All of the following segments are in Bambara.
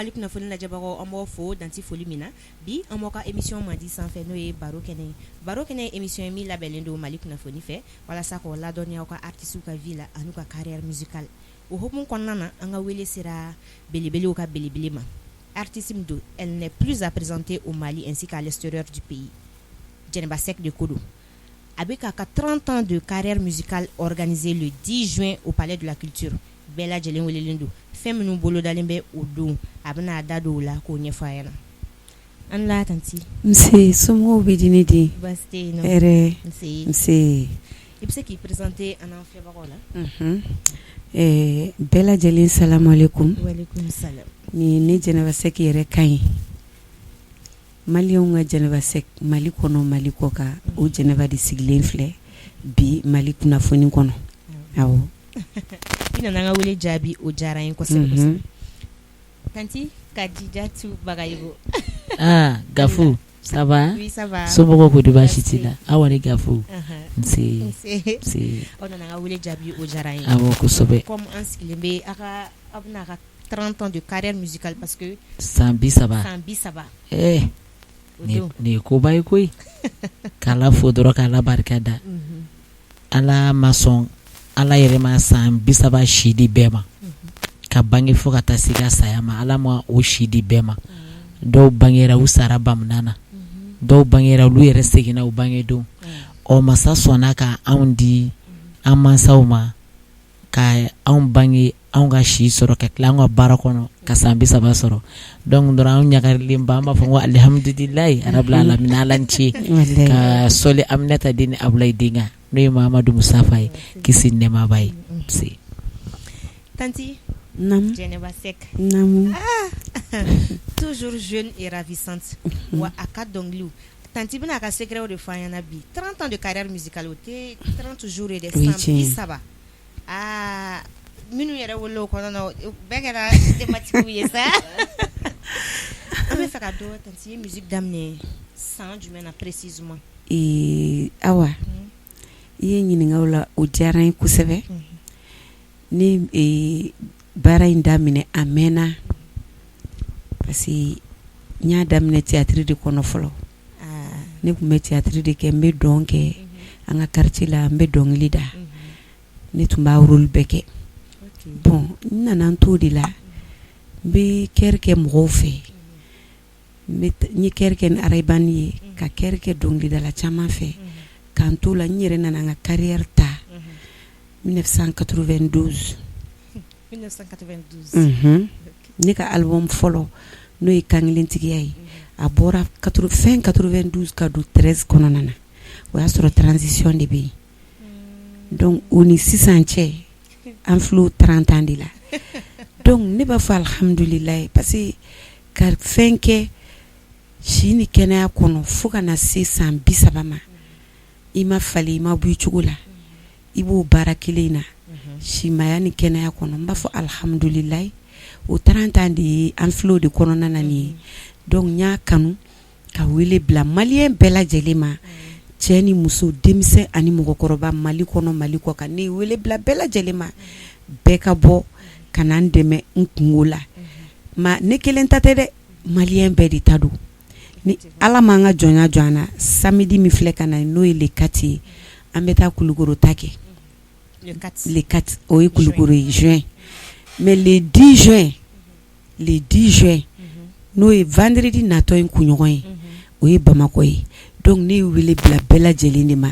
Mali kunnafoni lajɛbagaw, an b'aw fo dan tɛ foli min na. Bi an b'aw ka émission mandi sanfɛ, n'o ye baro kɛnɛ ye. Baro kɛnɛ ye émission ye min labɛnnen don Mali kunnafoni fɛ walasa k'aw ladɔnniya aw ka artistes ka vie la an'u ka carrière musicale. O hukumu kɔnɔna na, an ka wele sera belebelew ka belebele ma. Artiste min don, elle n'est plus à présenter au Mali ainsi qu'à l'extérieur du pays. Jɛnɛba Sɛki de ko don. A bɛ k'a ka 30 ans de carrière musicale organisée le 10 juin au Palais de la Culture. Bɛɛ lajɛlen welelen don. Fɛn minnu bolodalen bɛ o don, a bɛna a da don o la k'o ɲɛfɔ a ɲɛna. An la tantie. Nse, somɔgɔw bɛ di ne den? Baasi tɛ yen nɔ. Hɛrɛ. Nse. Nse. I bɛ se k'i présenter an n'an filɛbagaw la? Unhun, bɛɛ lajɛlen, salamualeykum. Walekum salam. Nin ye ne Jɛnɛba Sɛki yɛrɛ kan ye. Maliyɛnw ka Jɛnɛba Sɛki, Mali kɔnɔ, Mali kɔ kan, o Jɛnɛba de sigilen filɛ bi Mali kunnafoni kɔnɔ, awɔ. I nana an ka wele jaabi, o diyara n ye kosɛbɛ kosɛbɛ. Tantie Kadijatu Bagayogo. Aa Gafu, ça va? Oui, ça va. Somɔgɔw ko di, baasi t'i la? Awa ni Gafu. Nse. Nse. Nse. Aw nana an ka wele jaabi, o diyara n ye. Awɔ, kosɛbɛ. Comme an sigilen bɛ aw ka aw bɛna ka 30 ans de carrière musicale parce que san 30. San 30. Ɛɛ, nin ye koba ye koyi. K'Ala fo dɔrɔn, k'Ala barika da. Ala ma sɔn, Ala yɛrɛ ma san 30 si di bɛɛ ma. Ka bange fo ka taa se ka saya ma, Ala ma o si di bɛɛ ma. Dɔw bangera, u sara bamuna na. Dɔw bangera, olu yɛrɛ seginna u bangedon. Ɔ, masa sɔnna ka anw di an mansaw ma, ka anw bange, anw ka si sɔrɔ, ka tila an ka baara kɔnɔ ka san 30 sɔrɔ. Donc dɔrɔn, anw ɲagarilen ba, an b'a fɔ ko alihamudulilayi rabil alamina, Ala ni ce, ka sɔli Aminata den ni Abulayi den kan, n'o ye Mahamadu Musafa ye, kisi ni nɛɛma b'a ye. Se. Tantie. Naamu. Jɛnɛba Sɛk. Naamu. Ah, toujours jeune et ravissante. Wa a ka dɔnkiliw, tantie bɛna a ka secret de fɔ an ɲɛna bi. 30 ans de carrière musicale, o tɛ 30 jours ye dɛ, san 30. Aa, minnu yɛrɛ wolola o kɔnɔna na, bɛɛ kɛra denbatigiw ye sa. An bɛ fɛ ka dɔn, tantie ye musique daminɛ san jumɛn na précisément? Ee Awa, i ye ɲininka o la, o diyara n ye kosɛbɛ. Ne baara in daminɛ, a mɛnna, parce que n y'a daminɛ théâtre de kɔnɔ fɔlɔ. Ne tun bɛ théâtre de kɛ, n bɛ dɔn kɛ an ka quartier la, n bɛ dɔnkili da. Ne tun b'a rôle bɛɛ kɛ. Bon, n nana n t'o de la, n bɛ chœur kɛ mɔgɔw fɛ. N ye chœur kɛ ni Arayibani ye, ka chœur kɛ dɔnkilidala caman fɛ. K'an t'o la, n yɛrɛ nana n ka carrière ta 1992. 1992. Ne ka album fɔlɔ, n'o ye Kankelentigiya ye, a bɔra fin 92 ka don 13 kɔnɔna na. O y'a sɔrɔ transition de bɛ yen. Donc o ni sisan cɛ, an filɛ o 30 ans de la. Donc ne b'a fɔ alihamudulilayi, parce que ka fɛn kɛ si ni kɛnɛya kɔnɔ fo ka na se san 30 ma, i ma falen, i ma bɔ i cogo la, i b'o baara kelen in na simaya ni kɛnɛya kɔnɔ, n b'a fɔ alihamudulilayi. O 30 ans de ye an filɛ o de kɔnɔna na nin ye. Donc n y'a kanu ka wele bila maliyɛn bɛɛ lajɛlen ma, cɛ ni muso, denmisɛn ani mɔgɔkɔrɔba, Mali kɔnɔ, Mali kɔ kan. Ne ye wele bila bɛɛ lajɛlen ma, bɛɛ ka bɔ ka na n dɛmɛ n kungo la. Ma ne kelen ta tɛ dɛ, maliyɛn bɛɛ de ta don. Ni Ala m'an ka jɔnya jɔ an na, samedi min filɛ ka na, n'o ye le 4 ye, an bɛ taa Kulukoro ta kɛ. Le 4, o ye Kulukoro ye, juin. Mais le 10 juin, le 10 juin, n'o ye vendredi natɔ in kunɲɔgɔn ye, o ye Bamakɔ ye. Donc ne ye wele bila bɛɛ lajɛlen de ma.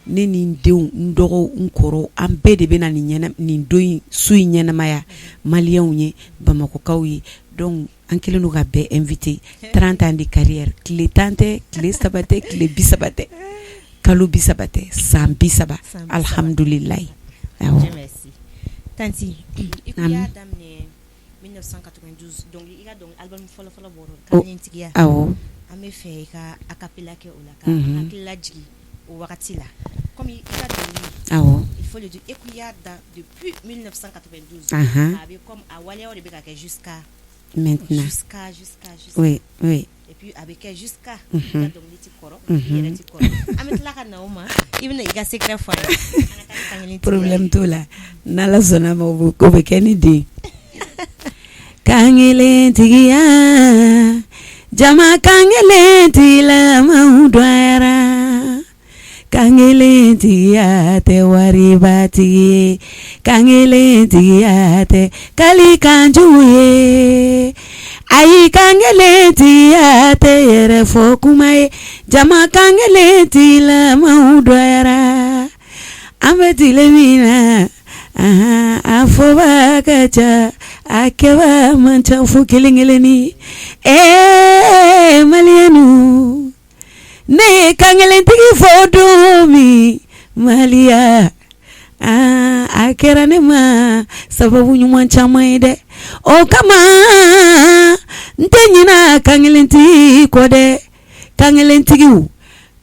Ne ni n denw, n dɔgɔw, n kɔrɔw, an bɛɛ de bɛna nin nin don in su in ɲɛnamaya maliyɛnw ye, Bamakɔkaw ye. Donc an kɛlen don ka bɛɛ invité. 30 ans de carrière, tile 10 tɛ, tile 3 tɛ, tile 30 tɛ, kalo 30 tɛ, san 30, alihamudulilayi, awɔ. Tantie, i ko i y'a daminɛ 1992, donc i ka album fɔlɔ fɔlɔ bɔra Kankelentigiya. Awɔ. An bɛ fɛ i ka acapella kɛ o la, ka an hakili lajigin o wagati la. Comme i ka dɔnkili, il faut le dire, e ko i y'a da depuis 1992, a bɛ comme a waleyaw de bɛ ka kɛ jusqu'à maintenant, jusqu'à jusqu'à jusqu'à oui. Et puis a bɛ kɛ jusqu'à i ka dɔnkili tɛ kɔrɔ, i yɛrɛ tɛ kɔrɔ. An bɛ tila ka na o ma, i bɛna i ka secret fɔ an ye. An ka taa ni Kankelentigiya ye. Problème t'o la, n'Ala sɔnna ma, o bɛ kɛ ni den. Kankelentigiya, jama kankelentigilamaw dɔgɔyara. Kankelentigiya tɛ waribatigi ye, kankelentigiya tɛ kalikanjugu ye. Ayi kankelentigiya tɛ yɛrɛfɔ kuma ye, jama kankelentigilamaw dɔgɔyara. An bɛ tile min na, anhan, a fɔbaa ka ca, a kɛbaa man ca fo kelen kelennin. Ee maliyɛnw, ne ye kankelentigi fɔ don min maliya, aa a kɛra ne ma sababu ɲuman caman ye dɛ. O kama n tɛ ɲinɛ kankelentigi kɔ dɛ. Kankelentigiw,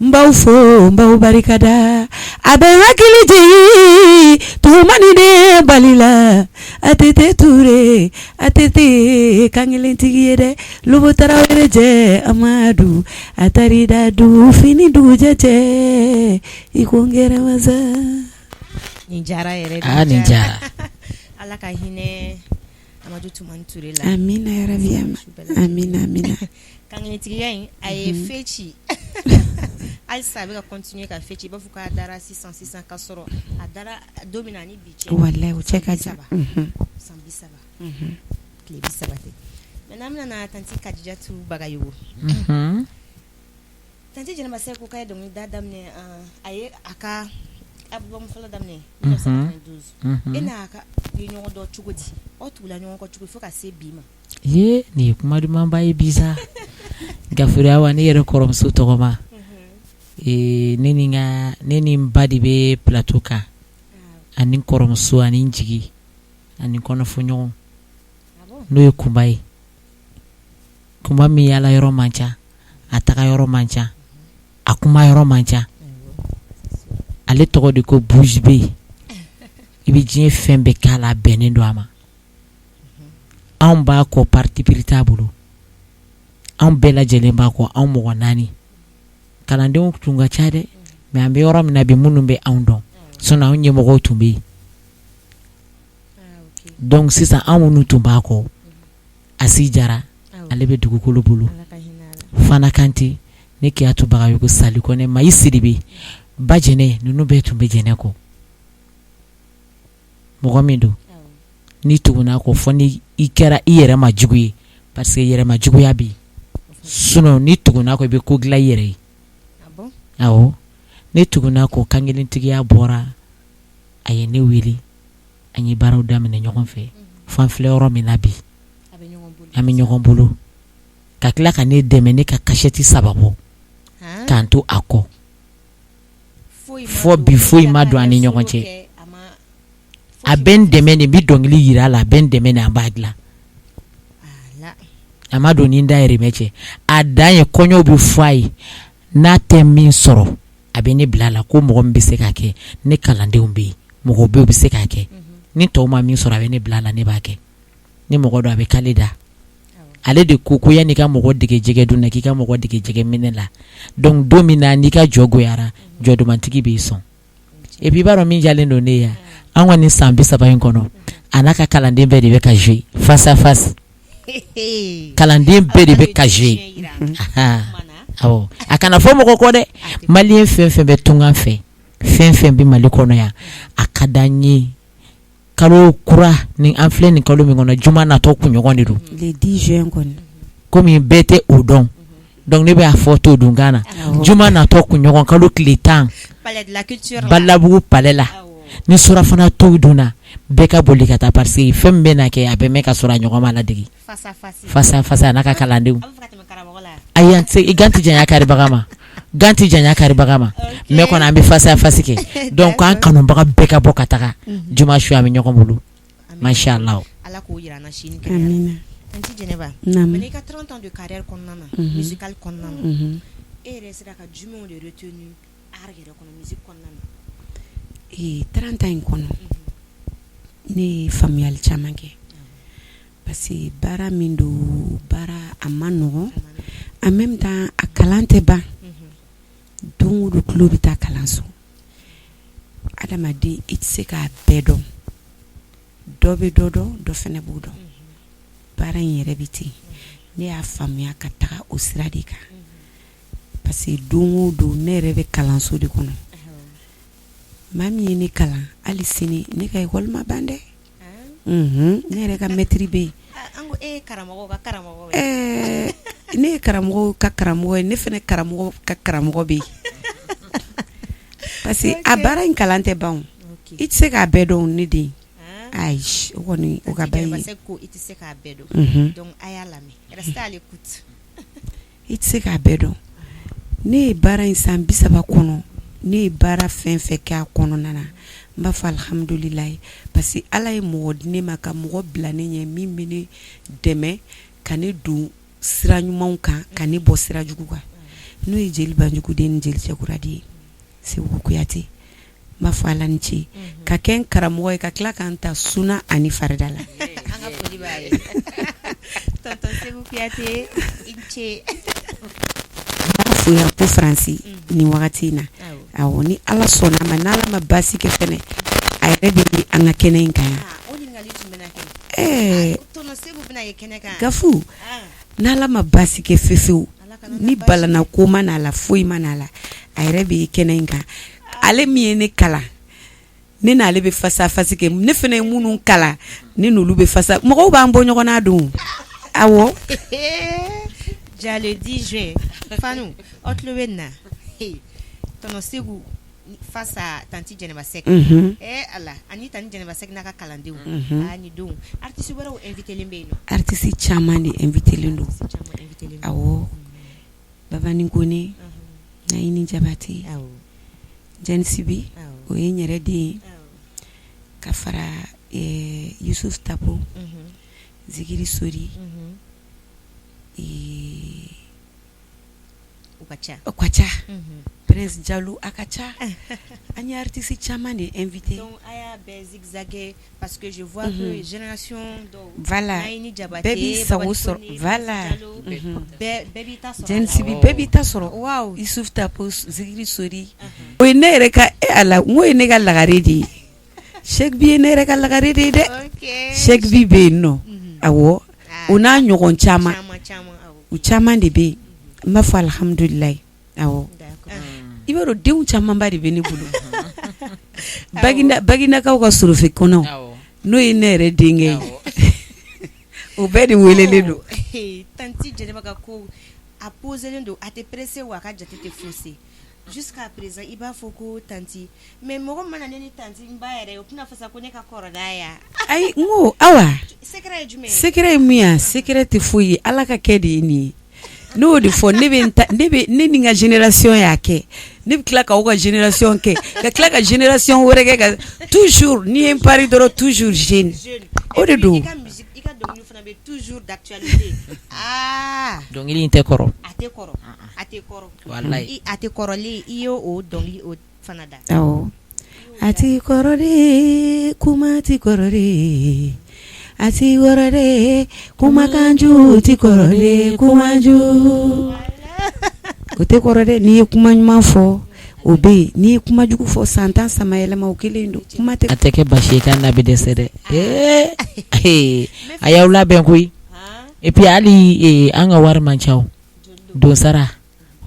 n b'aw fo, n b'aw barikada. A bɛ n hakili jigin Tumani de Balila, ATT Ture, ATT ye kankelentigi ye dɛ. Lobo Tarawele cɛ Amadu, a taar'i da dugu fini dugujɛ cɛ, i ko n gɛrɛmasa. Nin diyara yɛrɛ de. Aa nin diyara. Ala ka hinɛ Amadu Tumani Ture la. Amina yarabi. Amina amina. Kankelentigiya in a ye feu ci halisa a bɛ ka continuer ka feu ci i b'a fɔ k'a dara sisan sisan ka sɔrɔ a dara don min na ni bi cɛ. Walahi o cɛ ka jan. San 30. Tile 30 tɛ. Maintenant an bɛna na tantie Kadijatu Bagayogo. Tantie Jɛnɛba Sɛki ko k'a ye dɔnkilida daminɛ a ye a ka album fɔlɔ daminɛ 1992 e n'a ka ye ɲɔgɔn dɔn cogo di aw tugula ɲɔgɔn kɔ cogo di fo ka se bi ma? Ee nin ye kuma dumanba ye bi sa Gafure Awa ne yɛrɛ kɔrɔmuso tɔgɔma ne ni ne ni n ba de bɛ plateau kan ani kɔrɔmuso ani n jigi ani kɔnɔfɔɲɔgɔn n'o ye Kunba ye Kunba min yaala yɔrɔ man ca a taga yɔrɔ man ca a kuma yɔrɔ man ca ale tɔgɔ de ko bouche bée i bɛ diɲɛ fɛn bɛɛ k'a la a bɛnnen don a ma anw b'a kɔ parti pris t'a bolo anw bɛɛ lajɛlen b'a kɔ anw mɔgɔ naani kalandenw tun ka ca dɛ mais an bɛ yɔrɔ min na bi minnu bɛ anw dɔn sinon anw ɲɛmɔgɔw tun bɛ yen donc sisan anw minnu tun b'a kɔ Asi Jara ale bɛ dugukolo bolo Fana Kante ne Kiyatu Bagayogo Sali Kɔnɛ Mayi Sidibe ba Jɛnɛ ninnu bɛɛ tun bɛ Jɛnɛ kɔ mɔgɔ min don n'i tuguna a kɔ fo ni i kɛra i yɛrɛ ma jugu ye parce que yɛrɛma juguya bɛ yen sinon n'i tuguna a kɔ i bɛ ko dilan i yɛrɛ ye awɔ ne tuguna a kɔ kankelentigiya bɔra a ye ne wele an ye baaraw daminɛ ɲɔgɔn fɛ fo an filɛ yɔrɔ min na bi an bɛ ɲɔgɔn bolo ka tila ka ne dɛmɛ ne ka kasɛti saba bɔ k'an to a kɔ fo bi foyi ma don an ni ɲɔgɔn cɛ a bɛ n dɛmɛ de n bɛ dɔnkili jira a la a bɛ n dɛmɛ an b'a dilan a ma don ni dayirimɛ cɛ a dan ye kɔɲɔw bɛ fɔ a ye n'a tɛ min sɔrɔ a bɛ ne bila a la ko mɔgɔ min bɛ se k'a kɛ ne kalandenw bɛ yen mɔgɔ bɛ bɛ se k'a kɛ ni tɔw ma min sɔrɔ a bɛ ne bila a la ne b'a kɛ ni mɔgɔ don a bɛ kale da ale de ko ko yanni i ka mɔgɔ dege jɛgɛ dun na k'i ka mɔgɔ dege jɛgɛ minɛ la donc don min na n'i ka jɔ goyara jɔ dumantigi b'i sɔn et puis i b'a dɔn min diyalen don ne ye an kɔni san 30 in kɔnɔ a n'a ka kalanden bɛɛ de bɛ ka jouer face à face kalanden bɛɛ de bɛ ka jouer awɔ a kana fɔ mɔgɔ kɔ dɛ malien fɛn fɛn bɛ tunga fɛ fɛn fɛn bɛ Mali kɔnɔ yan a ka d'an ye kalo kura ni an filɛ nin kalo min kɔnɔ juma natɔ kunɲɔgɔn de don le 10 juin kɔni komi bɛɛ tɛ o dɔn donc ne b'a fɔ to dunkan na juma natɔ kunɲɔgɔn kalo tile 10 Balabugu palais la ni surafana to dunna bɛɛ ka boli ka taa parce que fɛn min bɛ na kɛ a bɛ mɛn ka sɔrɔ a ɲɔgɔn ma ladege face à face a n'a ka kalandenw ayi an tɛ gan tɛ janya karibaga ma gan tɛ janya karibaga ma mais kɔni an bɛ face à face kɛ donc an kanubaga bɛɛ ka bɔ ka taga juma su an bɛ ɲɔgɔn bolo masha Allah Ala k'o jira an na sini kɛnɛya la tantie Jɛnɛba maintenant i ka 30 ans de carrière kɔnɔna na musicale kɔnɔna na e yɛrɛ sera ka jumɛnw de retenu art yɛrɛ kɔnɔ musique kɔnɔna na ee 30 ans in kɔnɔ ne ye faamuyali caman kɛ parce que baara min don baara a man nɔgɔn en même temps a kalan tɛ ban don o don tulo bɛ taa kalanso adamaden i tɛ se k'a bɛɛ dɔn dɔ bɛ dɔ dɔn dɔ fana b'o dɔn. Baara in yɛrɛ bɛ ten, ne y'a faamuya ka taga o sira de kan, parce que don o don ne yɛrɛ bɛ kalanso de kɔnɔ. Maa min ye ne kalan, hali sini ne ka école ma ban dɛ. Ne yɛrɛ ka maître bɛ yen. Ne ye karamɔgɔ ka karamɔgɔ ye, ne fana karamɔgɔ ka karamɔgɔ bɛ yen, parce que a baara in kalan tɛ ban, i tɛ se k'a bɛɛ dɔn ne den. Ayi, o kɔni o ka ba ye. Ko i tɛ se k'a bɛɛ dɔn, donc a y'a lamɛn, restez à l'écoute. I tɛ se k'a bɛɛ dɔn. Ne ye baara in san 30 kɔnɔ, ne ye baara fɛn fɛn kɛ a kɔnɔna na, n b'a fɔ alihamudulilayi, parce que Ala ye mɔgɔ di ne ma ka mɔgɔ bila ne ɲɛ min bɛ ne dɛmɛ ka ne don sira ɲumanw kan, ka ne bɔ sira jugu kan, n'o ye jeli Banjuguden ni jeli Cɛkuradi ye, Segu Kuyate. N b'a fɔ Ala ni ce ka kɛ n karamɔgɔ ye, ka tila k'an ta suna ani farida la. An ka foli b'a ye, tonton Segu Kuyate, i ni ce. N b'a fo yan ko Faransi nin wagati in na. Awɔ, ni Ala sɔnna a ma, n'Ala ma baasi kɛ fɛnɛ, a yɛrɛ bɛ an ka kɛnɛ in kan yan. O ɲininkali tun bɛna kɛ. Tonton Segu bɛna ye kɛnɛ kan. Gafu, n'Ala ma baasi kɛ fefewu, ni balana ko ma n'a la, foyi ma n'a la, a yɛrɛ bɛ kɛnɛ in kan. Ale min ye ne kalan, ne n'ale bɛ face à face kɛ. Ne fana ye minnu kalan, ne n'olu bɛ face. Mɔgɔw b'an bɔ ɲɔgɔn na don. Awɔ. Ja, le 10 juin, Fanu, aw tulo bɛ nin na, tonton Segu face à tantie Jɛnɛba Sɛk. Eh Ala, ani tantie Jɛnɛba Sɛk n'a ka kalandenw. Aa, nin don artiste wɛrɛw invité len bɛ yen nɔ. Artiste caman de invité len don. Awɔ, Babani Kone, Nayini Jabate, Jɛnsibi, o ye n yɛrɛ den ye, ka fara Yusuf Tapo, Zigiri Sori, U ka ca. O ka ca. Prince Jalo, a ka ca. An ye artiste caman de invité. Donc a y'a bɛɛ zigzaguer parce que je vois que génération dɔw, voilà, Nayini Jabate, bɛɛ b'i sago sɔrɔ, voilà, bɛɛ b'i ta sɔrɔ. Jɛnsibi, bɛɛ b'i ta sɔrɔ. Waaw. Yusuf Tapo, Zigiri Sori, o ye ne yɛrɛ ka, e Ala, n ko ye ne ka lagare de ye. Cheikh bi ye ne yɛrɛ ka lagare de ye dɛ. Cheikh bi bɛ yen nɔ. Awɔ, o n'a ɲɔgɔn caman, u caman de bɛ yen. N b'a fɔ alihamudulilayi. Awɔ, i b'a dɔn denw camanba de bɛ ne bolo. Baginakaw ka sorofe kɔnɔ, n'o ye ne yɛrɛ denkɛ ye, o bɛɛ de welelen don. Tantie Jɛnɛba ka ko a posé don, a tɛ pressé, wa a ka jate tɛ faussé. Jusqu'à présent i b'a fɔ ko tantie, mais mɔgɔ mana ne ni tantie n ba yɛrɛ, o tɛna fɔ sa ko ne ka kɔrɔ n'a ye. Ayi, n ko Awa, secret ye jumɛn ye? Secret ye mun ye? Secret tɛ foyi ye, Ala ka kɛ de ye nin ye. Ne y'o de fɔ, ne bɛ ne bɛ ne ni n ka génération y'a kɛ, ne bɛ tila k'aw ka génération kɛ, ka tila ka génération wɛrɛ kɛ, ka toujours n'i ye n pari dɔrɔn, toujours jeune, o de don. I ka musique, i ka dɔnkili fana bɛ toujours d'actualité. Aa, dɔnkili in tɛ kɔrɔ. A tɛ kɔrɔ, a tɛ kɔrɔ. Walayi. A tɛ kɔrɔlen, i y'o o dɔnkili o fana da. Awɔ, a ti kɔrɔ de, kuma ti kɔrɔ de, a ti kɔrɔ de, kumakanju ti kɔrɔ de, kumanju o tɛ kɔrɔ dɛ. N'i ye kuma ɲuman fɔ, o bɛ yen. N'i ye kuma jugu fɔ, san 10 sama yɛlɛma, o kelen don, kuma tɛ. A tɛ kɛ basi ye k'a na bɛ dɛsɛ dɛ. Ee, a y'aw labɛn koyi. Et puis hali an ka wari man ca, o don sara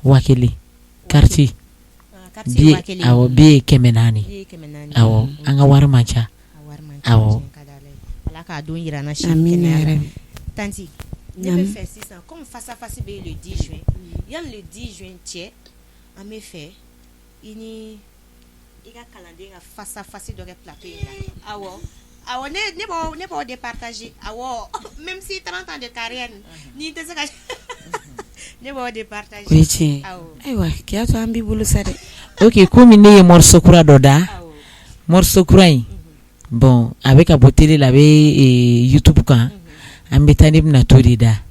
1000, carte billet, awɔ, billet 400. Awɔ, an ka wari man ca. Awɔ. Ala k'a don jira an na si. Amina yarabi. Tantie, ne bɛ fɛ sisan, comme face à face bɛ yen le 10 juin, yanni le 10 juin cɛ, an bɛ fɛ i ni i ka kalanden ka face à face dɔ kɛ plateau in kan. Awɔ, awɔ, ne b'aw départager. Awɔ, même si 30 ans de carrière n'i tɛ se ka, ne b'aw départager. O ye tiɲɛ ye. Ayiwa, k'i to an b'i bolo sa dɛ. Ok, komi ne ye morceau kura dɔ da, morceau kura in, bon, a bɛ ka bɔ télé la, a bɛ YouTube kan. An bɛ taa, ne bɛna to de da.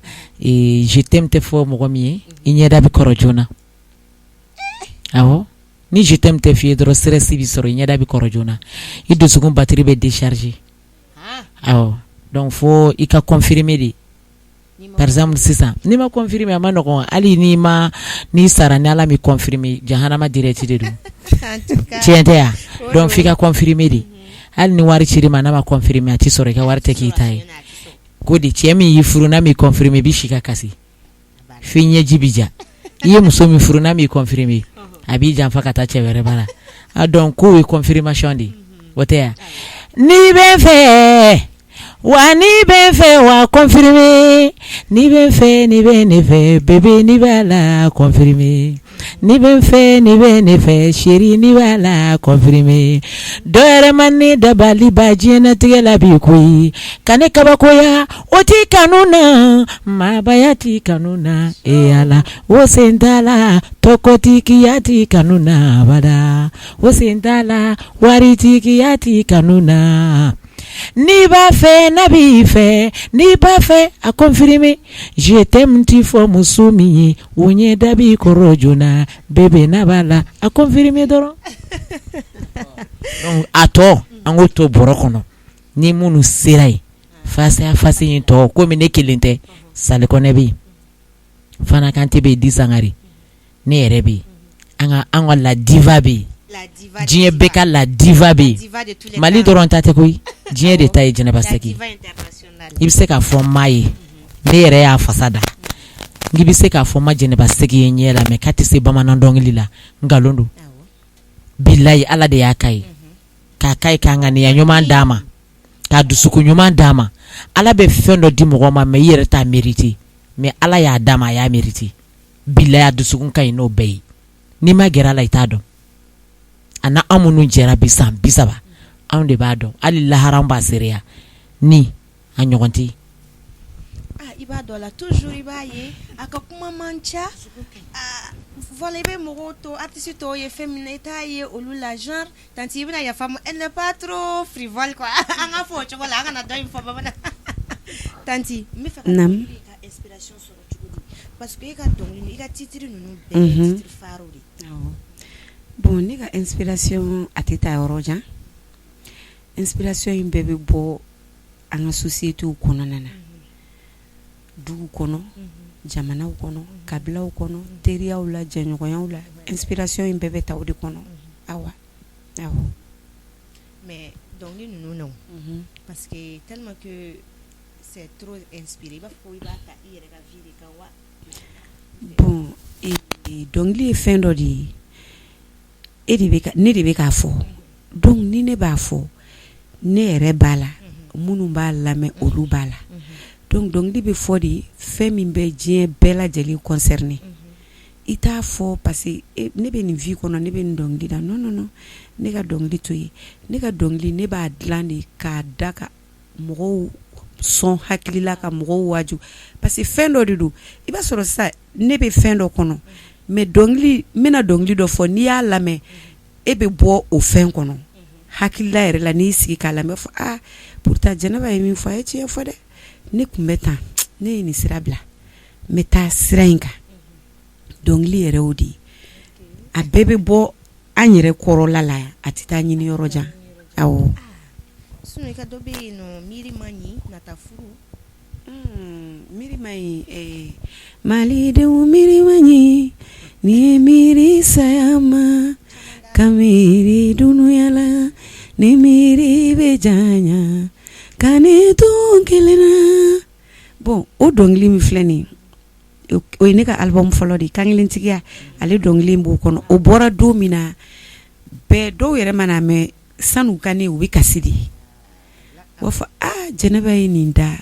Je t'aime tɛ fɔ mɔgɔ min ye, i ɲɛda bɛ kɔrɔ joona. Awɔ, ni je t'aime tɛ f'i ye dɔrɔn, stress b'i sɔrɔ, i ɲɛda bɛ kɔrɔ joona, i dusukun batterie bɛ décharger. Awɔ, donc fo i ka confirmer de. Par exemple sisan, n'i ma confirmer, a ma nɔgɔn. Hali n'i ma, n'i sara, ni Ala m'i confirmer, jahanama direct de don. Tiɲɛ tɛ ya? Donc f'i ka confirmer de. Hali ni wari cir'i ma, n'a ma confirmer, a t'i sɔrɔ, i ka wari tɛ k'i ta ye. Ko di cɛ min y'i furu n'a m'i confirmer i bɛ si ka kasi f'i ɲɛji bɛ ja i ye muso min furu n'a m'i confirmer a b'i janfa ka taa cɛ wɛrɛ bara a donc k'o ye confirmation de ye o tɛ wa n'i bɛ n fɛ wa n'i bɛ n fɛ wa confirmer n'i bɛ n fɛ n'i bɛ ne fɛ bébé n'i b'a la confirmer n'i bɛ n fɛ n'i bɛ ne fɛ chérie n'i b'a la confirmer dɔ wɛrɛ ma ne dabali ban diɲɛnatigɛ la bi koyi ka ne kabakoya o t'i kanu na maabaya t'i kanu na e Ala o sen t'a la tɔgɔtigiya t'i kanu na abada o sen t'a la waritigiya t'i kanu na n'i b'a fɛ n'a b'i fɛ n'i b'a fɛ a confirmer je t'aime ti fɔ muso min ye o ɲɛda b'i kɔrɔ joona bébé n'a b'a la a confirmer dɔrɔn donc a tɔ an k'o to bɔrɔ kɔnɔ ni minnu sera yen face à face in tɔ komi ne kelen tɛ Sali Kɔnɛ bɛ yen Fana Kante bɛ yen Di Sangare ne yɛrɛ bɛ yen an ka an ka la diva bɛ yen diɲɛ bɛɛ ka la diva bɛ yen Mali dɔrɔn ta tɛ koyi diɲɛ de ta ye Jɛnɛba Sɛki i bɛ se k'a fɔ maa ye ne yɛrɛ y'a fasa da n'i bɛ se k'a fɔ ma Jɛnɛba Sɛki ye ɲɛ la mais k'a tɛ se bamanan dɔnkili la nkalon don bilayi Ala de y'a k'a ye k'a k'a ye k'a ŋaniya ɲuman d'a ma k'a dusukun ɲuman d'a ma Ala bɛ fɛn dɔ di mɔgɔ ma mais i yɛrɛ t'a mérité mais Ala y'a d'a ma a y'a mérité bilayi a dusukun ka ɲi n'o bɛɛ ye n'i ma gɛrɛ a la i t'a dɔn a na anw minnu jɛra bi san 30 anw de b'a dɔn hali lahara an b'a seereya ni a ɲɔgɔn tɛ yen. I b'a dɔn la toujours i b'a ye a ka kuma man ca voilà i bɛ mɔgɔw to artiste tɔw ye fɛn min na i t'a ye olu la genre tantie i bɛna yafa n ma elle n'est pas trop frivole quoi an k'a fɔ o cogo la an kana dɔ in fɔ bamanan tantie n bɛ fɛ ka dɔn i ka inspiration sɔrɔ cogo di parce que e ka dɔnkili i ka titre ninnu bɛɛ ye titre phare de ye. Awɔ bon ne ka inspiration a tɛ taa yɔrɔ jan inspiration in bɛɛ bɛ bɔ an ka sociétés kɔnɔna na dugu kɔnɔ jamanaw kɔnɔ kabilaw kɔnɔ teriyaw la jɛɲɔgɔnyaw la inspiration in bɛɛ bɛ ta o de kɔnɔ awa awɔ mais dɔnkili ninnu na parce que tellement que c'est trop inspiré i b'a fɔ ko i b'a ta i yɛrɛ ka vie de kan wa bon dɔnkili ye fɛn dɔ de ye e de bɛ ne de bɛ k'a fɔ donc ni ne b'a fɔ ne yɛrɛ b'a la minnu b'a lamɛn olu b'a la donc dɔnkili bɛ fɔ de fɛn min bɛ diɲɛ bɛɛ lajɛlen concerné i t'a fɔ parce que ne bɛ nin vie kɔnɔ ne bɛ nin dɔnkili da non non non ne ka dɔnkili to yen ne ka dɔnkili ne b'a dilan de k'a da ka mɔgɔw sɔn hakili la ka mɔgɔw waaju parce que fɛn dɔ de don i b'a sɔrɔ sisan ne bɛ fɛn dɔ kɔnɔ mais dɔnkili n bɛna dɔnkili dɔ fɔ n'i y'a lamɛn e bɛ bɔ o fɛn kɔnɔ hakilila yɛrɛ la n'i sigi k'a lamɛn fɔ aa pourtant Jɛnɛba ye min fɔ a ye tiɲɛ fɔ dɛ ne tun bɛ tan ne ye nin sira bila n bɛ taa sira in kan dɔnkili yɛrɛ o de ye a bɛɛ bɛ bɔ an yɛrɛ kɔrɔla la yan a tɛ taa ɲini yɔrɔ jan awɔ sinon i ka dɔ bɛ yen nɔ miiri man ɲi nata furu miiri man ɲi malidenw miiri man ɲi n'i ye miiri saya ma ka miiri dunuya la ni miiri bɛ janya ka ne to n kelen na bon o dɔnkili min filɛ nin o ye ne ka album fɔlɔ de ye kankelentigiya ale dɔnkili b'o kɔnɔ o bɔra don min na bɛɛ dɔw yɛrɛ mana mɛn sanu ka ne u bɛ kasi de u b'a fɔ aa Jɛnɛba ye nin da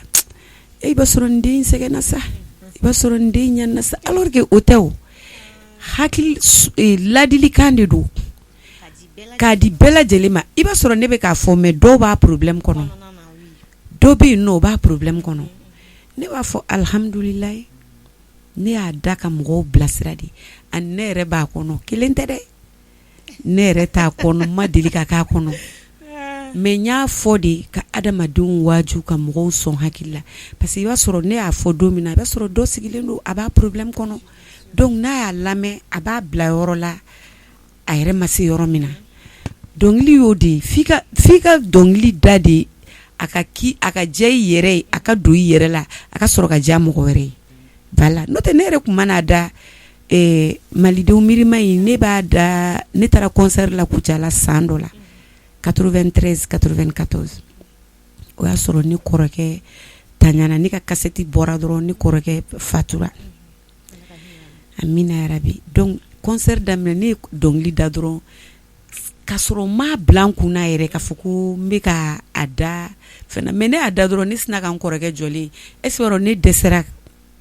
i b'a sɔrɔ nin den sɛgɛnna sa i b'a sɔrɔ nin den ɲanina sa alors que o tɛ o hakili ladilikan de don k'a di bɛɛ lajɛlen ma i b'a sɔrɔ ne bɛ k'a fɔ mais dɔw b'a problème kɔnɔ dɔw bɛ yen nɔ o b'a problème kɔnɔ ne b'a fɔ alihamudulilayi ne y'a da ka mɔgɔw bilasira de ani ne yɛrɛ b'a kɔnɔ kelen tɛ dɛ ne yɛrɛ t'a kɔnɔ ma deli ka k'a kɔnɔ mais n y'a fɔ de ka adamadenw waaju ka mɔgɔw sɔn hakili la parce que i b'a sɔrɔ ne y'a fɔ don min na i b'a sɔrɔ dɔ sigilen don a b'a problème kɔnɔ donc n'a y'a lamɛn a b'a bila yɔrɔ la a yɛrɛ ma se yɔrɔ min na dɔnkili y'o de ye f'i ka dɔnkili da de a ka a ka diya i yɛrɛ ye a ka don i yɛrɛ la a ka sɔrɔ ka diya mɔgɔ wɛrɛ ye voilà n'o tɛ ne yɛrɛ tun man'a da malidenw miiri man ɲi ne b'a da ne taara concert la Kucala san dɔ la 93 94 o y'a sɔrɔ ne kɔrɔkɛ tanyana, ne ka kasɛti bɔra dɔrɔn, ne kɔrɔkɛ fatura. Amina yarabi. Donc concert daminɛ, ne ye dɔnkili da dɔrɔn k'a sɔrɔ n m'a bila n kunna yɛrɛ k'a fɔ ko n bɛ ka a da fɛn, mais ne y'a da dɔrɔn, ne sinna ka n kɔrɔkɛ jɔlen, est ce que ne dɛsɛra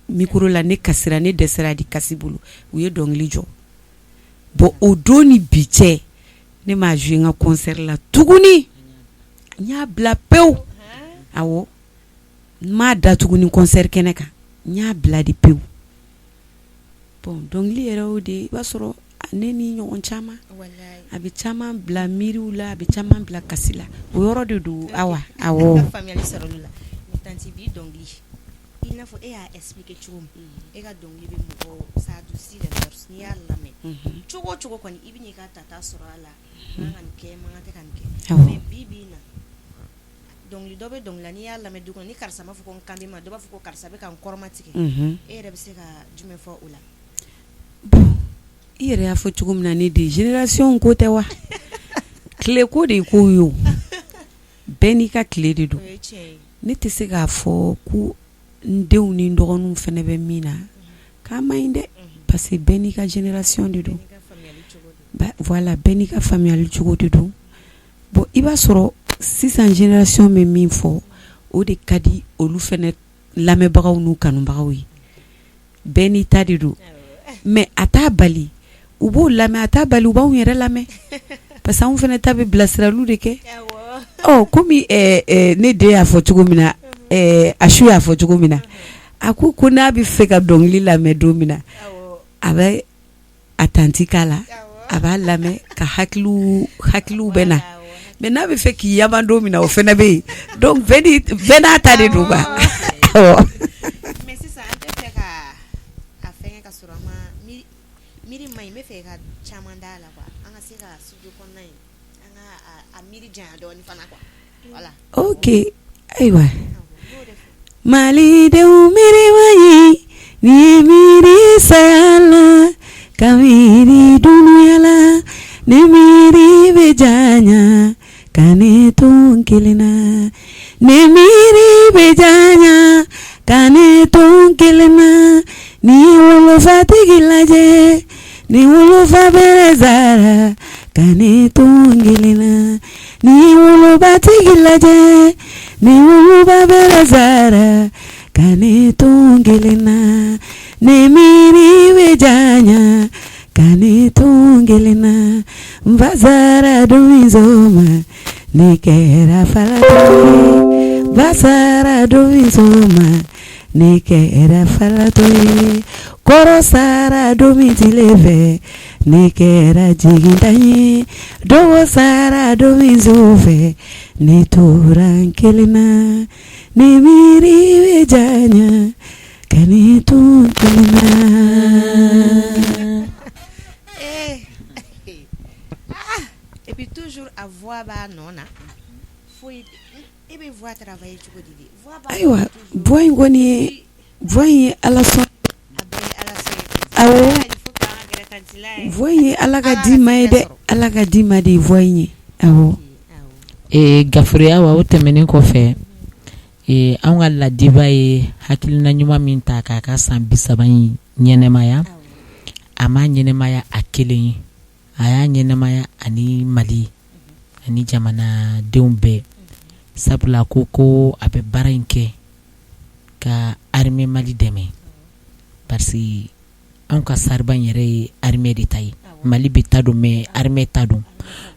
micro la, ne kasira, ne dɛsɛra di kasi bolo, u ye dɔnkili jɔ. Bon, o don ni bi cɛ, ne m'a joué n ka concert la tuguni, n y'a bila pewu. Awɔ, n m'a da tuguni concert kɛnɛ kan, n y'a bila de pewu. Bon, dɔnkili yɛrɛ o de, i b'a sɔrɔ ne ni ɲɔgɔn caman, a bɛ caman bila miiriw la, a bɛ caman bila kasi la, o yɔrɔ de don. Awa, awɔ. Faamuyali sɔrɔ la. Tantie, bi dɔnkili, i n'a fɔ e y'a expliquer cogo min, e ka dɔnkili bɛ mɔgɔ, ça adoucit les mœurs. N'i y'a lamɛn cogo o cogo kɔni, i bɛ n'i ka tata sɔrɔ a la, man ka nin kɛ, man kan tɛ ka nin kɛ. Mais bi bi in na, dɔnkili dɔ bɛ dɔnkili la, n'i y'a lamɛn du kɔnɔ, ni karisa m'a fɔ ko n kan b'i ma, dɔ b'a fɔ ko karisa bɛ ka n kɔrɔmatigɛ. E yɛrɛ bɛ se ka jumɛn fɔ o la? Bon, i yɛrɛ y'a fɔ cogo min na, ne de génération ko tɛ wa, tile ko de ye kow ye o, bɛɛ n'i ka tile de don. O ye tiɲɛ ye. Ne tɛ se k'a fɔ ko n denw ni n dɔgɔninw fana bɛ min na k'a man ɲi dɛ, parce que bɛɛ n'i ka génération de don. Bɛɛ n'i ka faamuyali cogo don. Voilà, bɛɛ n'i ka faamuyali cogo de don. Bon, i b'a sɔrɔ sisan génération bɛ min fɔ, o de ka di olu fana lamɛnbagaw n'u kanubagaw ye. Bɛɛ n'i ta de don, mais a t'a bali u b'o lamɛn, a t'a bali u b'anw yɛrɛ lamɛn, parce que anw fana ta bɛ bilasiraliw de kɛ. Ɔ, komi ne den y'a fɔ cogo min na, Asu y'a fɔ cogo min na, a ko ko n'a bɛ fɛ ka dɔnkili lamɛn don min na, a bɛ a tantie k'a la, a b'a lamɛn ka hakiliw bɛ na, mais n'a bɛ fɛ k'i yaman don min na, o fana bɛ yen. Donc bɛɛ n'a ta de don quoi. Awɔ. Mais sisan, an tɛ fɛ ka a fɛngɛ ka sɔrɔ an ma miiri, miiri man ɲi. N bɛ fɛ ka caman d'a la quoi, an ka se ka studio kɔnɔna in, an ka a miiri janya dɔɔni fana quoi, voilà. Ok, ayiwa. Awɔ, n b'o de fɔ. Malidenw, miiri man ɲi, ni ye miiri saya la, ka miiri dunuya la, ni miiri bɛ janya ka ne to n kelen na, ni miiri bɛ janya ka ne to n kelen na, ni wolofatigi lajɛ, ni wolofa bɛrɛ sara ka ne to n kelen na, ni wolobatigi lajɛ, ni woloba bɛrɛ sara ka ne to n kelen na, ni miiri bɛ janya ka ne to n kelen na, n fa sara don min sɔgɔma, ne kɛra falatɔ ye, n fa sara don min sɔgɔma, ne kɛra falatɔ ye, kɔrɔ sara don min tile fɛ, ne kɛra jigintan ye, dɔgɔ sara don min su fɛ, ne tora n kelen na, ni miiri bɛ janya ka ne to n kelen na. Eh, ah, et puis toujours a voix b'a nɔ na, foyi. E bɛ voix travailler cogo di de? Voix b'a Ayiwa, nɔ toujours. Voix in kɔni ye, voix in ye Ala sɔn. A bɛɛ ye Ala sɔn ye. Awɔ. Il faut que an ka gɛrɛ tantie la ye. Voix in ye Ala ka Ala di ma ye dɛ. sɔrɔ. Ala ka di ma de ye voix in ye, awɔ. Awɔ. Gafure, wa o tɛmɛnen kɔfɛ, anw ka ladiba ye hakilina ɲuman min ta k'a ka san 30 in ɲɛnɛmaya, a m'a ɲɛnɛmaya a kelen ye, a y'a ɲɛnɛmaya ani Mali ani jamanadenw bɛɛ, sabula ko ko a bɛ baara in kɛ ka armée Mali dɛmɛ, parce que anw ka sariba in yɛrɛ ye armée de ta ye. Mali bɛ ta don, mais armée ta don.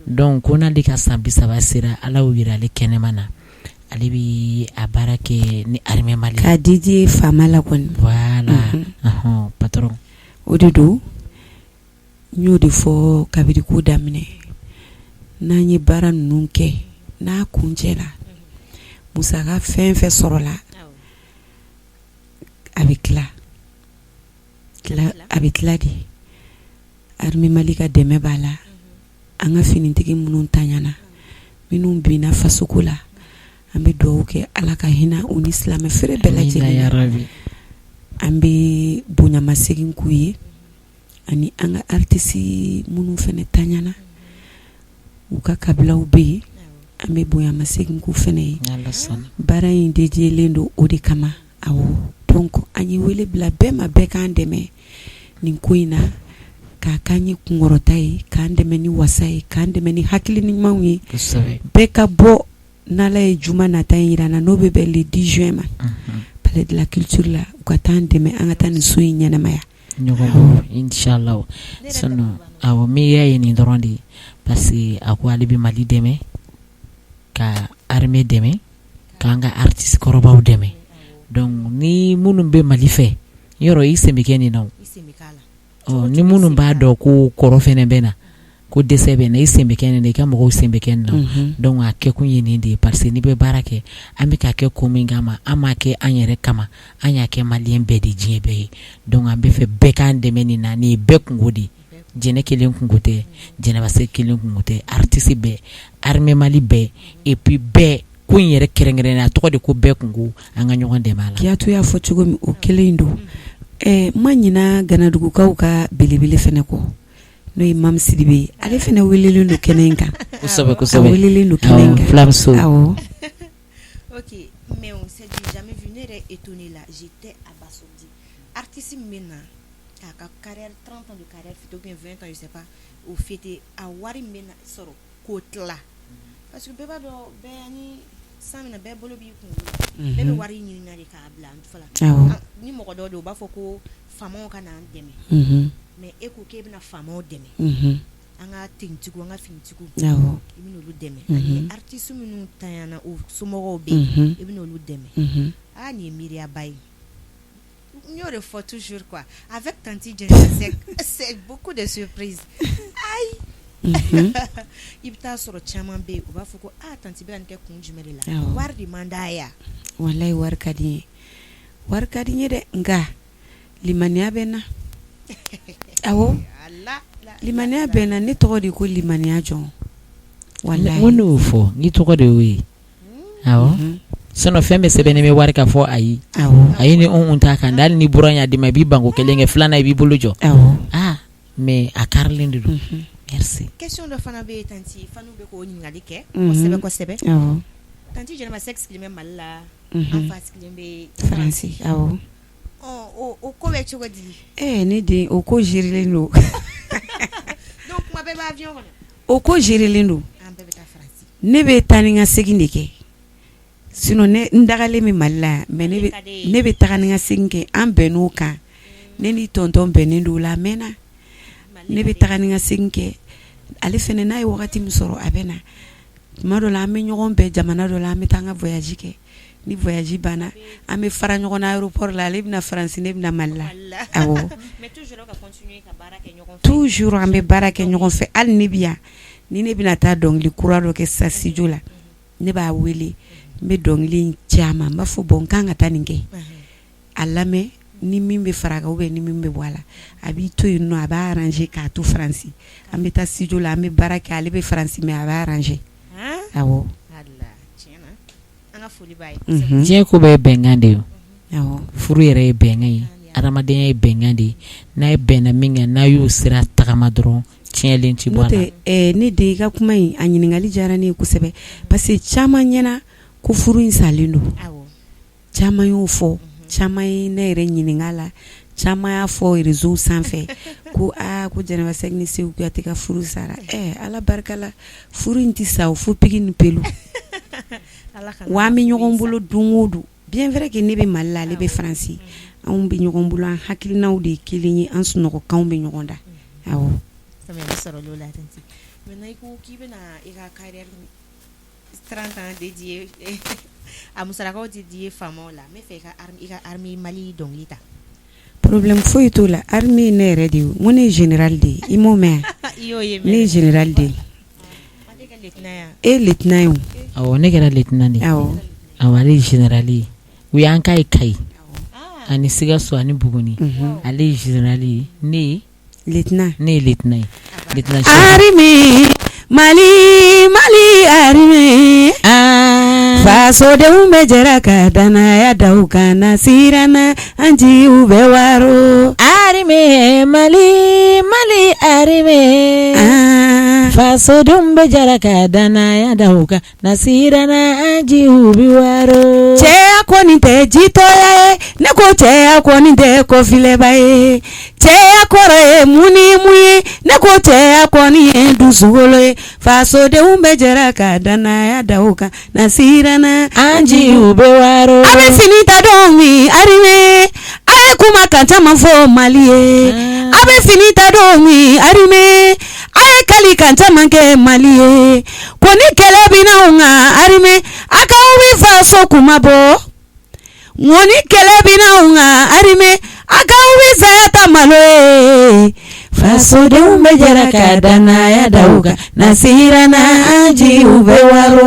Donc ko n'ale ka san 30 sera, Ala y'o yira ale kɛnɛma na, ale bɛ a baara kɛ ni armée Mali. K'a dédié faama la kɔni. Voilà. Ɔhɔn, patron. O de don, n y'o de fɔ kabiri ko daminɛ, n'an ye baara ninnu kɛ, n'a kuncɛla, musaka fɛn fɛn sɔrɔla, a bɛ tila tila, a bɛ tila de. Armée Mali ka dɛmɛ b'a la, an ka finitigi minnu tanyana, minnu binna fasoko la, an bɛ dugawu kɛ Ala ka hinɛ u ni silamɛ feere bɛɛ Amina. lajɛlen Ya na. Rabi. An bɛ bonyamasegin k'u ye, ani an ka artiste minnu fana tanyana, u ka kabilaw bɛ yen. An bɛ bonyamasegin k'u fana ye. Baara in dédiélen don o de kama, awɔ donc an ye wele bila bɛɛ ma, bɛɛ k'an dɛmɛ nin ko in na, k'a k'an ye kunkɔrɔta ye, k'an dɛmɛ ni wasa ye, k'an dɛmɛ ni hakili ɲumanw ye, kosɛbɛ, bɛɛ ka bɔ n'Ala ye juma nata in jira an na, n'o bɛ bɛn le 10 juin ma, palais de la culture la, u ka taa an dɛmɛ an ka taa nin so in ɲɛnamaya. Ɲɔgɔn bolo inchallah sinon awɔ miiriya ye nin dɔrɔn de ye parce que a ko ale bɛ Mali dɛmɛ ka armée dɛmɛ k'an ka artiste kɔrɔbaw dɛmɛ donc ni minnu bɛ Mali fɛ yɔrɔ i sen bɛ kɛ nin na o ni minnu b'a dɔn ko kɔrɔ fɛnɛ bɛ na ko dɛsɛ bɛ na i sen bɛ kɛ nin na i ka mɔgɔw sen bɛ kɛ nin na donc a kɛkun ye nin de ye parce que n'i bɛ baara kɛ an bɛ k'a kɛ ko min kama an m'a kɛ an yɛrɛ kama an y'a kɛ malien bɛɛ de diɲɛ bɛɛ ye donc an bɛ fɛ bɛɛ k'an dɛmɛ nin na nin ye bɛɛ kunko de ye Jɛnɛ kelen kunko tɛ Jɛnɛba Sɛki kelen kunko tɛ artiste bɛɛ armée Mali bɛɛ et puis bɛɛ ko in yɛrɛ kɛrɛnkɛrɛnnen a tɔgɔ de ko bɛɛ kunko an ka ɲɔgɔn dɛmɛ a la. Kiyatu y'a fɔ cogo min o kelen in don n ma ɲina Ganadugukaw ka belebele fana kɔ n'o ye Mamu Sidibe ye ale fana welelen don kɛnɛ in kan kosɛbɛ kosɛbɛ a welelen don kɛnɛ in kan fulamuso awɔ. Ok mais c'est du jamais vu ne yɛrɛ étonnée la j'étais abasourdie artiste min bɛ na k'a ka carrière 30 ans de carrière fêter ou bien 20 ans je sais pas o fêter a wari min bɛ na sɔrɔ k'o tila parce que bɛɛ b'a dɔn bɛɛ ni san min na bɛɛ bolo b'i kunkolo la bɛɛ bɛ wari ɲini na de k'a bila fɔlɔ ni mɔgɔ dɔw don u b'a fɔ ko faamaw ka n'an dɛmɛ mais e ko k'e bɛna faamaw dɛmɛ an ka tenitigiw an ka finitigiw i bɛna olu dɛmɛ ani artiste minnu tanyana u somɔgɔw bɛ yen i bɛna olu dɛmɛ aa nin ye miiriyaba ye n y'o de fɔ toujours quoi avec tantie Jɛnɛba Sɛki c'est beaucoup de surprises ayi i bɛ taa sɔrɔ caman bɛ yen u b'a fɔ ko aa tantie bɛ ka nin kɛ kun jumɛn de la wari de man d'a ye wa walayi wari ka di n ye wari ka di n ye dɛ nka limaniya bɛ n na awɔ limaniya bɛ n na ne tɔgɔ de ko limaniya jɔn walayi n ko ne y'o fɔ n'i tɔgɔ de y'o ye awɔ sinon fɛn bɛɛ sɛbɛnnen bɛ wari kan fɔ ayi ayi ni un t'a kan hali ni buran y'a d'i ma i b'i banko kelen kɛ filanan i b'i bolo jɔ aa mais a karilen de don merci question dɔ fana bɛ yen tantie fanu bɛ k'o ɲininkali kɛ kosɛbɛ kosɛbɛ tantie Jɛnɛba Sɛki sigilen bɛ Mali la an fa sigilen bɛ Faransi awɔ o ko bɛ cogo di ne den o ko gérélen don donc kuma bɛɛ bɛ avion kɔnɔ o ko gérélen don ne bɛ taa ni ka segin de kɛ sinon ne n dagalen bɛ Mali la mais ne bɛ taga ni ka segin kɛ an bɛnn'o kan ne ni tonton bɛnnen don o la a mɛnna ne bɛ taga ni ka segin kɛ ale fana n'a ye wagati min sɔrɔ a bɛ na tuma dɔ la an bɛ ɲɔgɔn bɛn jamana dɔ la an bɛ taa an ka voyage kɛ ni voyage banna an bɛ fara ɲɔgɔn na aéroport la ale bɛ na Faransi ne bɛ na Mali la awɔ toujours an bɛ baara kɛ ɲɔgɔn fɛ hali ne bɛ yan ni ne bɛna taa dɔnkili kura dɔ kɛ sisan studio la ne b'a wele n bɛ dɔnkili in ci a ma n b'a fɔ bon n kan ka taa nin kɛ a lamɛn ni min bɛ fara a kan ou bien ni min bɛ bɔ a la a b'i to yen nɔ a b'a arranger k'a to Faransi an bɛ taa studio la an bɛ baara kɛ ale bɛ Faransi mais a b'a arranger awɔ Diɲɛ ko bɛɛ ye bɛnkan de ye furu yɛrɛ ye bɛnkan ye adamadenya ye bɛnkan de ye n'a ye bɛnna min kan n'a y'o sira tagama dɔrɔn tiɲɛlen tɛ bɔ a la ne den i ka kuma in a ɲininkali diyara ne ye kosɛbɛ parce que caman ɲɛna ko furu in salen don caman y'o fɔ caman ye ne yɛrɛ ɲininka la caman y'a fɔ réseau sanfɛ ko aa ko Jɛnɛba Sɛki ni Seku Kuyate ka furu sara Ala barika la furu in tɛ sa fo piki ni pelu wa an bɛ ɲɔgɔn bolo don o don bien vrai que ne bɛ Mali la ale bɛ Faransi anw bɛ ɲɔgɔn bolo an hakilinaw de ye kelen ye an sunɔgɔkanw bɛ ɲɔgɔn da awɔ 30 ans dédié a musakaw tɛ di faamaw la n bɛ fɛ i ka armée Mali dɔnkili ta problème foyi t'o la armée ye ne yɛrɛ de ye n ko ne ye général de ye i m'o mɛn wa ne ye général de ye e ye lieutenant ye o awɔ ne kɛra lieutenant de ye awɔ awɔ ale ye général ye u y'an k'a ye Kayi ani Sikaso ani Buguni ale ye général ye ne ye Lieutenant ne ye lieutenant ye lieutenant armée Mali Mali armée fasodenw bɛɛ jɛra ka danaya da u kan na siranna an jigiw bɛ waro armée Mali Mali armée Fasodenw bɛɛ jɛra ka danaya da u kan na siranna an jiw bɛ waaro. Cɛya kɔni tɛ jitɔya ye, ne ko cɛya kɔni tɛ kɔfilɛba ye, cɛya kɔrɔ ye mun ni mun ye, ne ko cɛya kɔni ye dusukolo ye, fasodenw bɛɛ jɛra ka danaya da u kan na siranna an jiw bɛ waaro. A bɛ fini ta don min armée, a ye kumakan caman fɔ Mali ye, a bɛ fini ta don min armée, a ye kalikan caman kɛ Mali ye, ko ni kɛlɛ binna anw kan armée, a k'aw bɛ faso kunmabɔ, n ko ni kɛlɛ binna anw kan armée, a k'aw bɛ saya ta malo ye. Fasodenw bɛɛ jɛra ka danaya da u kan na siranna an jiw bɛ waaro.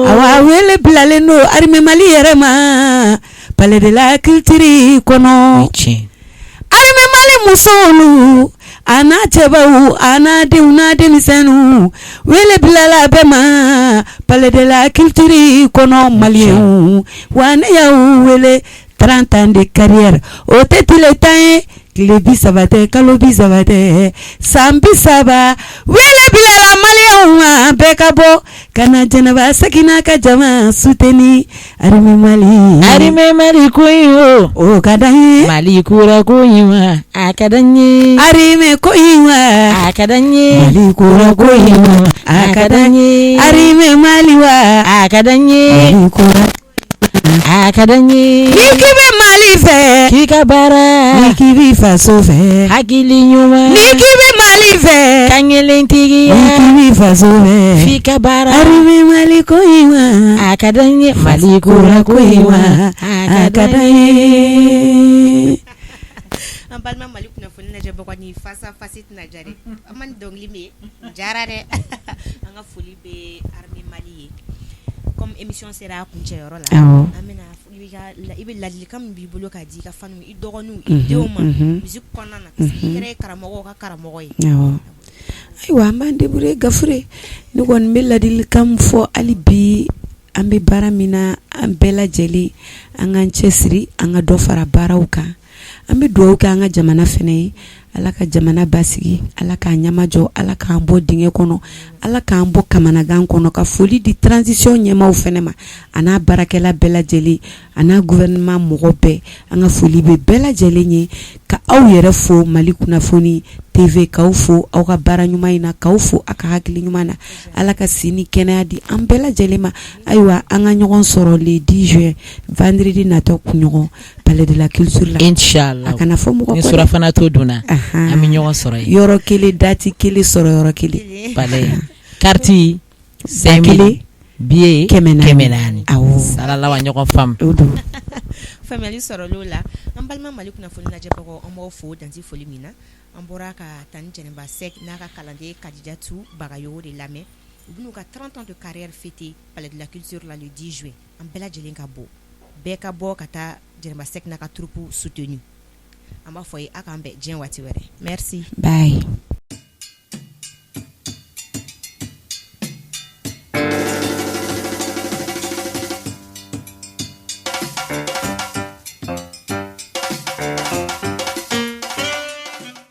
Awa wele bilalen don armée Mali yɛrɛ ma palais de la culture kɔnɔ. Armée Mali musolu a n'a cɛbaw a n'a denw n'a denmisɛnninw wele bilala bɛɛ ma palais de la culture kɔnɔ maliyɛnw wa ne y'aw wele 30 ans de carrière o tɛ tile 10 ye tile 30 tɛ kalo 30 tɛ san 30 wele bilala maliyɛnw ma bɛɛ ka bɔ ka na Jɛnɛba Sɛki n'a ka jama soutenir armée Mali armée Mali ko in o o ka d'an ye Mali kura ko in wa a ka d'an ye armée ko in wa a ka d'an ye Mali kura ko in wa a ka d'an ye armée Mali wa a ka d'an ye Mali kura a ka d'an ye n'i k'i bɛ Mali fɛ k'i ka baara n'i k'i b'i faso fɛ hakili ɲuman n'i k'i bɛ Mali fɛ kankelentigiya n'i k'i b'i faso fɛ f'i ka baara armée Mali ko in wa a ka d'an ye Mali kura ko in wa a ka d'an ye. An balima Mali kunnafoni lajɛbagaw ni face à face tɛna diya dɛ an ma nin dɔnkili min ye diyara dɛ an ka foli bɛ armée Mali ye comme émission sera a kuncɛyɔrɔ la an bɛna i bɛ ladilikan min b'i bolo k'a di i ka fans i dɔgɔninw i denw ma musique kɔnɔna na parce que i yɛrɛ ye karamɔgɔw ka karamɔgɔ ye ayiwa an b'an débrouiller Gafure ne kɔni bɛ ladilikan min fɔ hali bi an bɛ baara min na an bɛɛ lajɛlen an k'an cɛsiri an ka dɔ fara baaraw kan an bɛ dugawu kɛ an ka jamana fana ye ala ka jamana basigi ala k'an ɲɛmajɔ ala k'an bɔ dingɛ kɔnɔ ala k'an bɔ kamanagan kɔnɔ ka foli di transition ɲɛmaaw fana ma a n'a baarakɛla bɛɛ lajɛlen a n'a gouvernement mɔgɔ bɛɛ an ka foli bɛ bɛɛ lajɛlen ye ka aw yɛrɛ fo Mali kunnafoni TV k'aw fo aw ka baara ɲuman in na k'aw fo aw ka hakili ɲuman na ala ka si ni kɛnɛya di an bɛɛ lajɛlen ma ayiwa an ka ɲɔgɔn sɔrɔ le 10 juin vendredi natɔ kunɲɔgɔn Palais de la culture la inchallah a kana fɔ mɔgɔ ni surafana to dunna an bɛ ɲɔgɔn sɔrɔ yen yɔrɔ kelen date kelen sɔrɔ yɔrɔ kelen palais carte 5000 billet 400 awɔ sarala wa ɲɔgɔn faamu o don faamuyali sɔrɔla o la an balima Mali kunnafoni lajɛbagaw an b'aw fo dan tɛ foli min na an bɔra ka Tani Jɛnɛba Sɛki n'a ka kalanden Kadijatu Bagayogo de lamɛn u bɛn'u ka 30 ans de carrière fêter palais de la culture la le 10 juin an bɛɛ lajɛlen ka bɔ bɛɛ ka bɔ ka taa Jɛnɛba Sɛki n'a ka troupe soutenir an b'a fɔ ye aw k'an bɛn diɲɛ waati wɛrɛ merci bye.